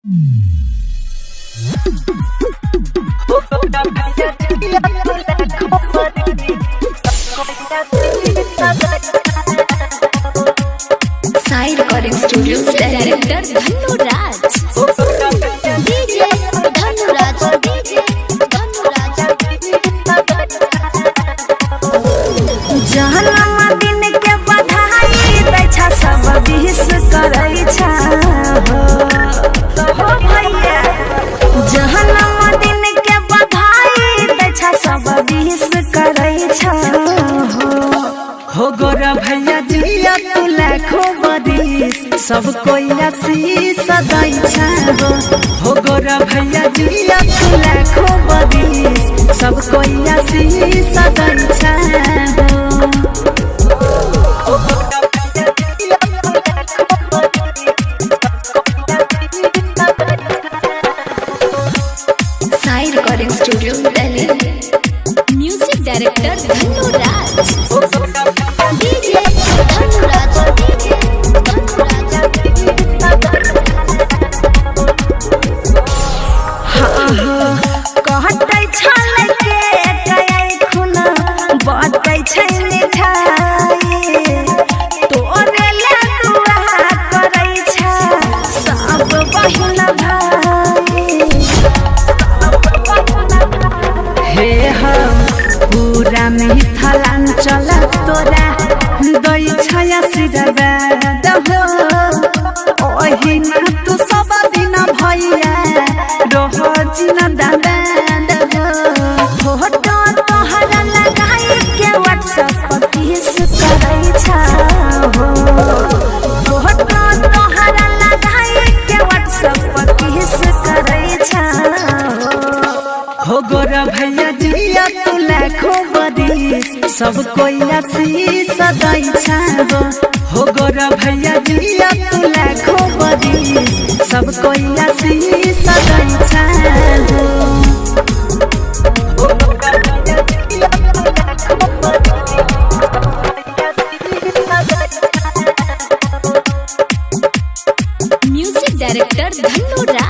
Sai recording studio director Dhanuraj DJ Dhanuraj DJ Dhanuraj. जन्मदिन के बधाई दै छा सब विश करै छा हो। हो भैया जन्मदिन के बधाई दै छा सब विश करै छा हो। हो गोरा भैया जिया तू लाखों बरिस सब कोई आशीष दै छा हो। हो गोरा भैया जिया तू लाखों बरिस सब कोई आशीष दै छा हो। Sai recording studio Delhi. Music director Dhanuraj DJ Dhanuraj DJ Dhanuraj. कहतै छल के कयै खुना बतै छै मिठाई तोरे ले दुआ करै छ सब बहिन भाई। हे हो पूरा मिथिलांचल तोरा दै छै आशीर्वाद हो। ओहिना तू सब दिन भैया रह जिंदाबाद हो। फोटो तोहरा लगाई के व्हाट्सएप पर किस करै छ हो। फोटो तोहरा लगाई के व्हाट्सएप पर किस करै छ हो। हो गोरा भैया जिया तू लाखों बरिस सब कोई आशीष दै छा हो। हो गोरा भैया जिया तू लाखों बरिस सब कोई आशीष दै छा हो। Music director Dhanuraj.